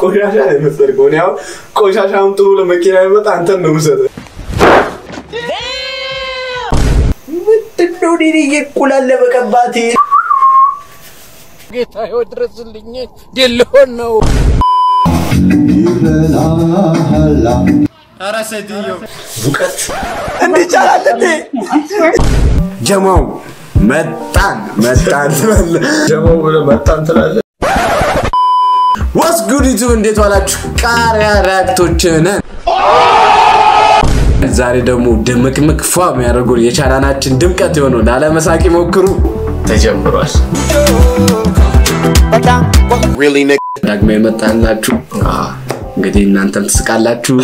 ቆሻሻ ነው የመሰልከው። እኔ አሁን ቆሻሻ አምጡ ብሎ መኪና ይመጣ አንተን ነው የምሰጥህ። ምንድን ነው እኔን እንቁላል ለመቀባት? ጌታ ሆይ ድረስልኝ። ድል ልሆን ነው። ኧረ ሴትዮ ሙቀት እንዲህ ይቻላል እንዴ? ጀማው መጣን መጣን ትላለህ። ጀማው ብለህ መጣን ትላለህ። What's good YouTube፣ እንዴት ዋላችሁ? ቃሪያ react ኦች ነን። ዛሬ ደግሞ ድምቅምቅ ፏ የሚያደርጉን የቻናላችን ድምቀት የሆነው ላለመሳቅ ይሞክሩ ተጀምሯል። ዳግማዊ መጣንላችሁ። እንግዲህ እናንተም ትስቃላችሁ፣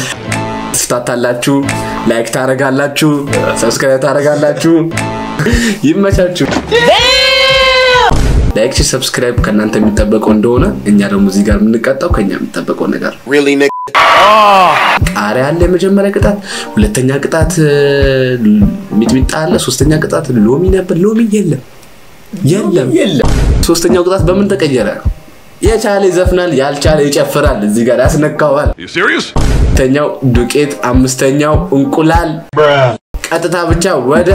ትፍታታላችሁ፣ like ታደርጋላችሁ፣ subscribe ታደርጋላችሁ። ይመቻችሁ። Like፣ subscribe ከእናንተ የሚጠበቀው እንደሆነ እኛ ደግሞ እዚህ ጋር የምንቀጣው ከኛ የሚጠበቀው ነገር ቃሪያ አለ። የመጀመሪያ ቅጣት፣ ሁለተኛ ቅጣት ሚጥሚጣ አለ። ሶስተኛ ቅጣት ሎሚ ነበር። ሎሚ የለም የለም የለም። ሶስተኛው ቅጣት በምን ተቀየረ? የቻለ ይዘፍናል፣ ያልቻለ ይጨፍራል። እዚህ ጋር ያስነካዋል። ተኛው ዱቄት፣ አምስተኛው እንቁላል። ቀጥታ ብቻ ወደ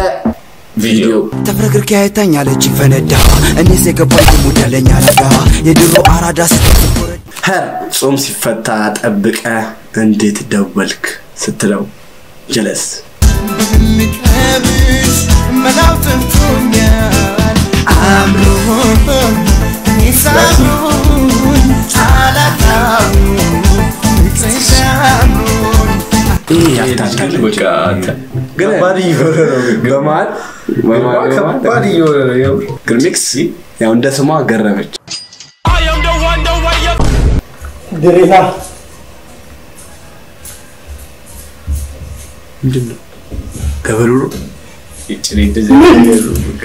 ቪዲዮ። ተፍረክርኬ አይታኛለች ፈነዳ፣ እኔስ የገባኝ ሙዳለኝ አራዳ የድሮ አራዳ ስትኮረ። ሀር ጾም ሲፈታ ጠብቀ እንዴት ደወልክ ስትለው ጀለስ ይሄ ያፍታታል። በቃ አንተ ግን ከባድ እየሆነ ነው። በመሀል በመሀል ከባድ እየሆነ ነው። የምር። ግርሚክስ ያው እንደ ስሟ ገረመች። ድሬላ። ምንድን ነው ገበሉ? ይጭኔ እንደዚህ አይነት ነገር በቃ።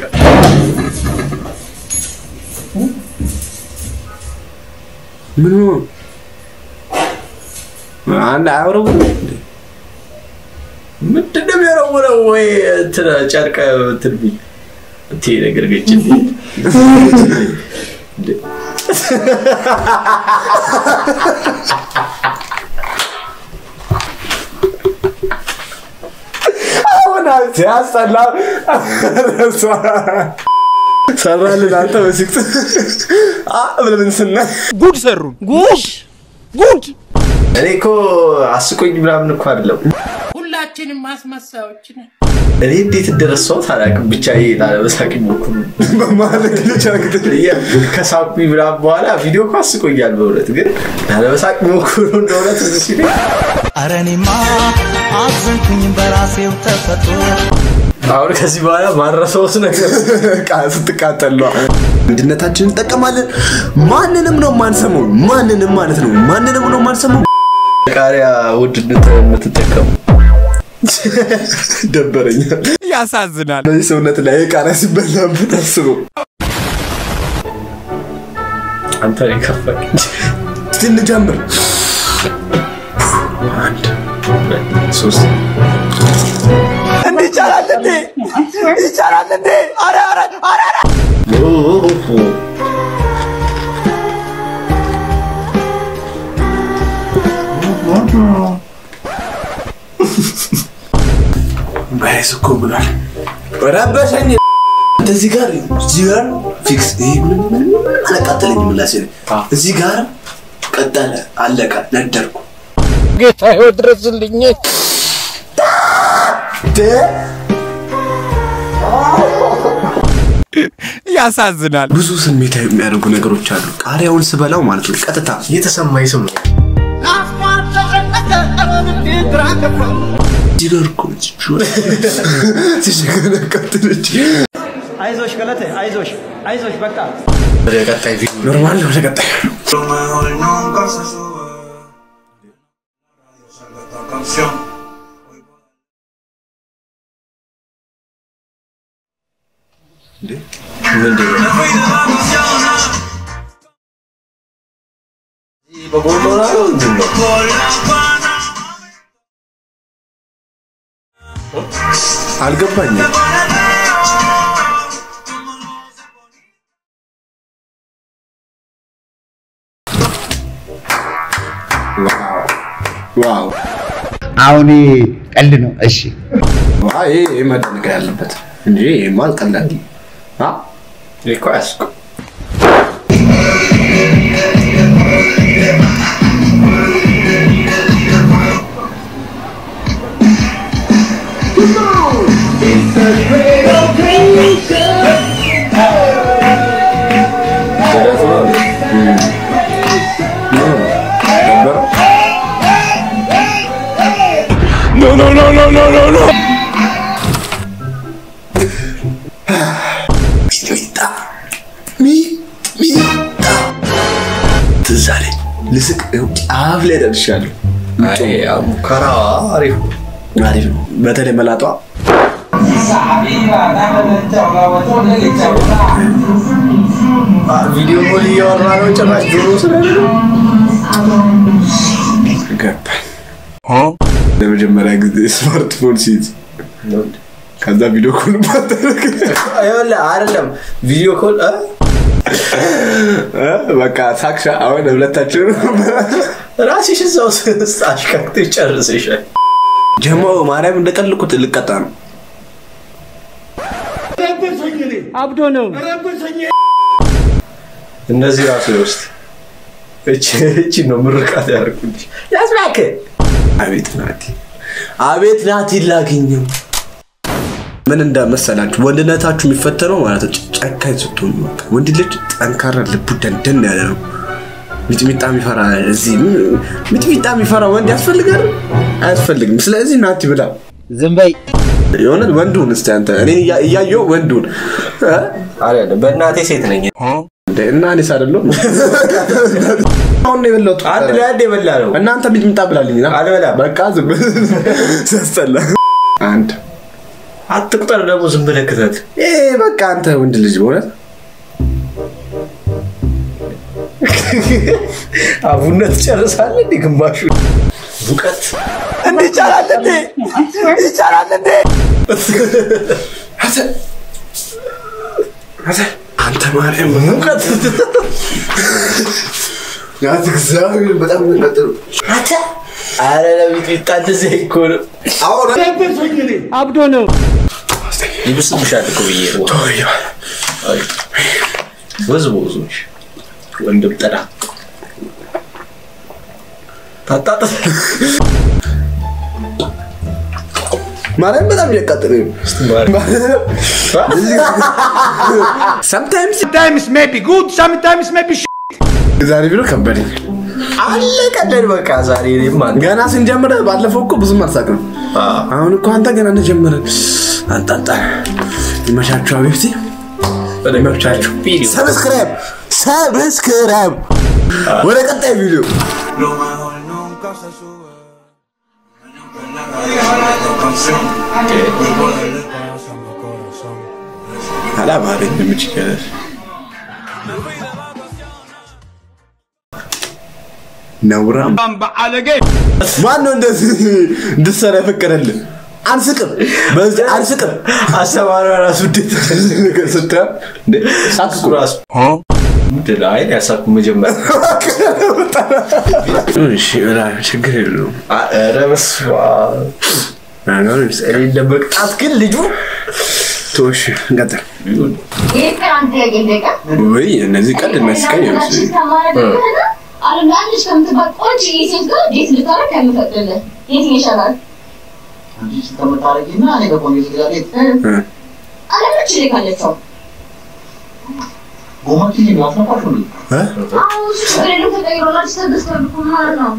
ምን ሆኖ? አንድ አያወረውርም እንዴ? ምንድን ነው የሚወረውረው? ወይ እንትን ጨርቅ እንትን ቢል እንትን ነገር ገጭልኝ። እንዴ? አሁን ሲያስጠላ ሰራልን። አንተ በሲክስ ብለን ስናይ ጉድ ሰሩን። ጉድ ጉድ። እኔ እኮ አስቆኝ ምናምን እኮ አይደለም። ሁላችንም ማስመሳዮች ነን። እኔ እንዴት እንደረሳሁት አላውቅም። ብቻ ይሄ ላለመሳቅ ይሞክሩ በመሀል ግልጫ ግጥል ከሳኩኝ ምናምን በኋላ ቪዲዮ እኮ አስቆኛል በእውነት፣ ግን ላለመሳቅ ሞክሩ እንደሆነ ትዝ ሲለኝ ኧረ እኔማ አዘንኩኝ በራሴው ተፈጥሮ። አሁን ከዚህ በኋላ ማረሳሁት ነገር ስትቃጠል ነው። አንድነታችንን እንጠቀማለን። ማንንም ነው የማንሰማው። ማንንም ማለት ነው። ማንንም ነው የማንሰማው። ቃሪያ ውድነት የምትጠቀሙ ደበረኛል። ያሳዝናል። በዚህ ሰውነት ላይ ቃሪያ ሲበላበት አስበው። አንተ ነው የከፋኝ። እስቲ እንጀምር። አንድ፣ ሁለት፣ ሶስት። እንዲህ ይቻላል እንዴ? ይቻላል እንዴ? ኧረ ኧረ ኧረ ኧረ! ባይስ እኮ ብሏል። ረበሸኝ። እዚህ ጋር እዚህ ጋር fix ይሄ ምንም ምንም አላቃጠለኝም። ምላሴ ላይ እዚህ ጋር ቀጠለ፣ አለቀ፣ ነደርኩ። ጌታ ሆይ ድረስልኝ። ያሳዝናል። ብዙ ስሜታዊ የሚያደርጉ ነገሮች አሉ። ቃሪያውን ስበላው ማለት ነው ቀጥታ የተሰማኝ ስም ነው። እዚህ ጋር እኮ እዚህ ጋር አቃጠለች። አይዞሽ ገለቴ፣ አይዞሽ አይዞሽ በቃ። ወደ ቀጣይ ቪዲዮ። Normal ነው። ወደ ቀጣይ። ምንድን ነው? በጎን ሆና ነው ምንድን ነው? አልገባኝም። Wow አሁን ቀልድ ነው። እሺ አይ መደነቅ ያለበት እንጂ ይሄማ ቀላል አ እኮ አያስቅም። No no no no no no no. ሚጣ ትዝ አለኝ። ልስቅ ጫፍ ላይ ደርሻለሁ። አይ ሙከራዋ አሪፍ አሪፍ ነው። በተለይ መላጧ video call እያወራ ነው። ጭራሽ ጆሮ ስለሌለው ገባኝ። ለመጀመሪያ ጊዜ ስማርትፎን ሲይዝ ከዛ video call ማደረግ አይደለም video call በቃ ሳክሻ አሁን ሁለታችን ራስሽ እዛው አሽካክተሽ ጨርሰሻል። ጀማው ማርያም እንደቀልኩት ልቀጣ ነው። አብዶ ነው። እነዚህ ራሱ ውስጥ እቺ ነው ምርቃት ያደርጉልሽ። ያስባክ አቤት ናቲ፣ አቤት ናቲ ላግኘው። ምን እንደመሰላችሁ ወንድነታችሁ የሚፈተነው ማለት ነው ጨካኝ ስትሆኑ። በቃ ወንድ ልጅ ጠንካራ ልቡ ደንደን ያለ ነው። ሚጥሚጣ የሚፈራ እዚህ ሚጥሚጣ የሚፈራ ወንድ ያስፈልጋል አያስፈልግም? ስለዚህ ናቲ ብላ ዝም በይ። የሆነ ወንድ ሁን እስቲ አንተ እኔን እያየሁ ወንድ ሁን። አይደለም በእናቴ ሴት ነኝ እና እኔስ አይደለሁም? አሁን ነው የበላሁት። አንድ ላይ አንድ የበላ ነው። እናንተ ሚጥሚጣ ብላልኝ ና አልበላም። በቃ ዝም ሲያስጠላ። አንድ አትቁጠር ደግሞ ዝም ብለህ ክተት። ይሄ በቃ አንተ ወንድ ልጅ በእውነት አቡነት ጨርሳለህ እንዴ? ግማሹ ቡቀት እንዴ ይቻላል እንዴ? ይቻላል እንዴ? አንተ ማርያም ሙቀት ያት እግዚአብሔር በጣም ነው የሚቀጥለው። አንተ አረ ለሚጥሚጣ እንደዚህ እኮ ነው። አሁን አብዶ ነው። ይብስብሻል እኮ ብዬ ነው። ወዝ ወዞች ወንድም ጠዳ ታጣጥ ማርያም በጣም እያቃጠለኝ ነው። Sometimes Sometimes may be good, sometimes may be shit. ዛሬ ቢሮ ከበደኝ። አለቀለን በቃ ዛሬ እኔማ ገና ስንጀምር ባለፈው እኮ ብዙም አልሳቅም። አሁን እኮ አንተ ገና እንደጀመረ አንጣጣ። ይመቻችሁ حبيبتي፣ ይመቻችሁ። Subscribe subscribe። ወደ ቀጣይ ቪዲዮ አላማረኝም። ይችላል ነውራም ማነው እንደዚህ እንድትሰራ የፈቀደልህ? አንስቅም፣ በዚህ አንስቅም። አሰማሪዋ ራሱ እንዴት ስትል እንዴ ሳቅ እኮ ራሱ ምንድን ነው? አይ ያሳኩ መጀመሪያ። እሺ ችግር የለውም። ኧረ በስመ አብ። እኔ ለመቅጣት ግን ልጁ እሺ እንቀጥል። ወይ እነዚህ ቀልድ የሚያስቀኝ አይመስለኝም። አለምላለች ከምትባል ቆንጆ ሴት ጋር date ልታረግ ከምፈቅድልህ የትኛው ይሻላል? አለምች ላይ ካለችው አዎ፣ እሱ ችግር የለም ተቀይሮላችሁ ተገዝቷል እኮ ማለት ነው።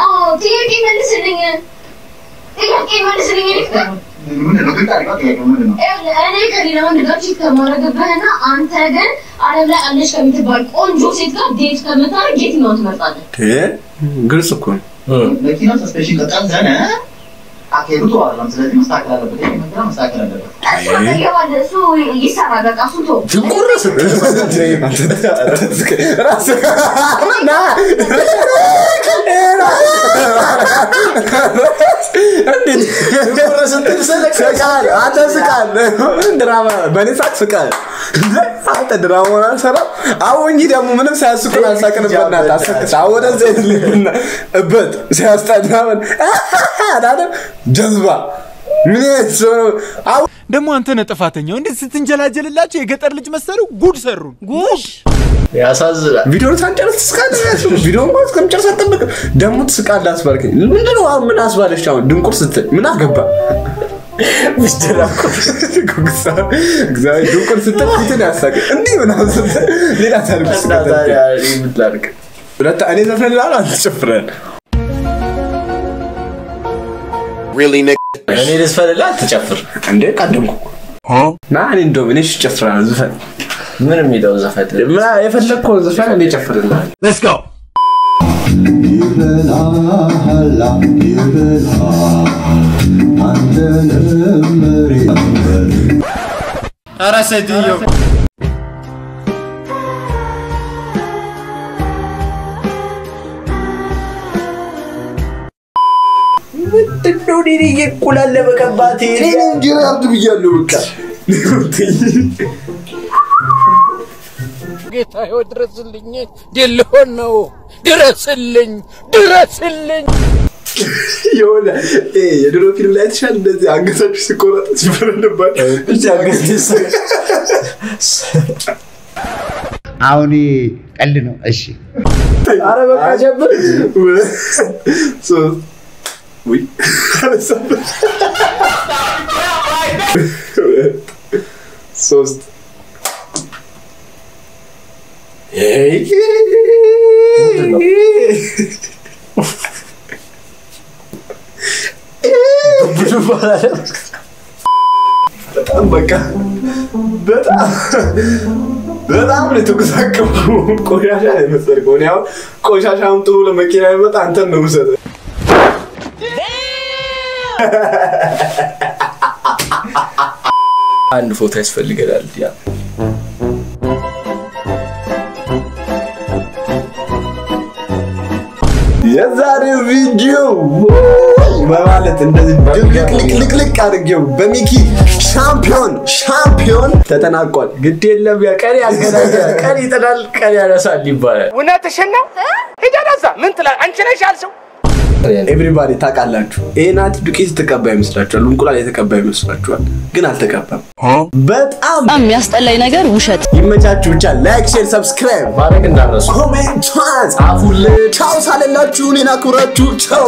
አዎ፣ ጥያቄ መልስልኝ፣ ጥያቄ መልስልኝ። እኔ ከሌላ ወንድ ጋር cheat ከማረግብህና አንተ ግን ዓለም ላይ አለች ከምትባል ቆንጆ ሴት ጋር date ከምታረግ የትኛውን ትመርጣለህ? ግልጽ እኮ ነው። መኪናው suspension ከጠዘነ አካሄዱ ጥሩ አይደለም። ስለዚህ መስተካከል አለበት። ይሄ መኪና መስተካከል አለበት። እሱ ተቀይሯል፣ እሱ ይሰራል። በቃ እሱን ተወው። ትቆረስ ስቃል አንተ ስቃል ምንም ድራማ በእኔ ሳቅ ስቃል አንተ ድራማውን አልሰራም። አሁን እንጂ ደግሞ ምንም ሳያስቁን አልሳቅንበት ናት አሰቅስ አሁን ወደዚያ ይልልና እበት ሲያስጠላ ምን አላለም ጀዝባ ምን አይነት ሰው ነው? አሁን ደግሞ አንተ ነህ ጥፋተኛው። እንዴት ስትንጀላጀልላቸው የገጠር ልጅ መሰሉ። ጉድ ሰሩን። ጉድ ያሳዝናል። ቪዲዮውን ሳንጨርስ ትስቃለህ። ቪዲዮውን እንኳን እስከምጨርስ አትጠብቅም። ደግሞ ትስቃለህ አስባልከኝ። ምንድን ነው አሁን ምን አስባለሽ? አሁን ድንቁር ስትል ምን አገባ? እግዚአብሔር ድንቁር ስትል ፊትን ያሳቀኝ እንዲህ ምናምን ስትል ሌላ ታሪክ ውስጥ እና ታዲያ እኔ ምን ላድርግ? ሁለት እኔ ዘፍንልሃለሁ፣ አንተ ጨፍረህ። እኔ ልዝፈንልህ አትጨፍር። እንዴ ቀደምኩ እኮ። ና እኔ እንደውም እኔ እጨፍራለሁ። ዝፈን ምን የሚለው ዘፈን? የፈለግከውን ዝፈን፣ እኔ እጨፍርልሃለሁ። Let's go. ኧረ ሴትዮ ምንድን ነው እኔን እንቁላል ለመቀባት? እኔ እንጀራ አርድ ብያለሁ። በቃ ጌታ ሆይ ድረስልኝ። ድልሆን ነው ድረስልኝ፣ ድረስልኝ። የሆነ ይሄ የድሮ ፊልም ላይ አይተሻል? እንደዚህ አንገታችሁ ሲቆረጥ ሲፈረድባቸው እቺ አንገት አሁን ቀልድ ነው። እሺ ኧረ በቃ ጀምር። ሶስት ውይ አነሳበት። ሁለት ሶስት በጣም በቃ በጣም በጣም ነው የተጎሳቀልኩ። ቆሻሻ ነው የመሰልከው። እኔ አሁን ቆሻሻ አምጡ ብሎ መኪና ቢመጣ አንተን ነው የምሰጥህ። አንድ ፎቶ ያስፈልገናል። ያ የዛሬው ቪዲዮ ውይ በማለት እንደዚህ ድብልቅልቅልቅ አድርጌው በሚኪ ሻምፒዮን ሻምፒዮን ተጠናቋል። ግድ የለም ያ ቀን ያገናኛል፣ ቀን ይጥላል፣ ቀን ያነሳል ይባላል። እውነትሽን ነው። ሂጂ ወደዛ። ምን ትላለህ? አንቺ ነሽ ያልሽው። Everybody ታውቃላችሁ፣ ይሄ ናቲ ዱቄት የተቀባ ይመስላችኋል፣ እንቁላል የተቀባ ይመስላችኋል፣ ግን አልተቀባም። በጣም የሚያስጠላኝ ነገር ውሸት። ይመቻችሁ። ብቻ like፣ share፣ subscribe ማድረግ እንዳትረሱ። comment ጻፉልን። ቻው ሳልላችሁ እኔን አክብራችሁ ቻው።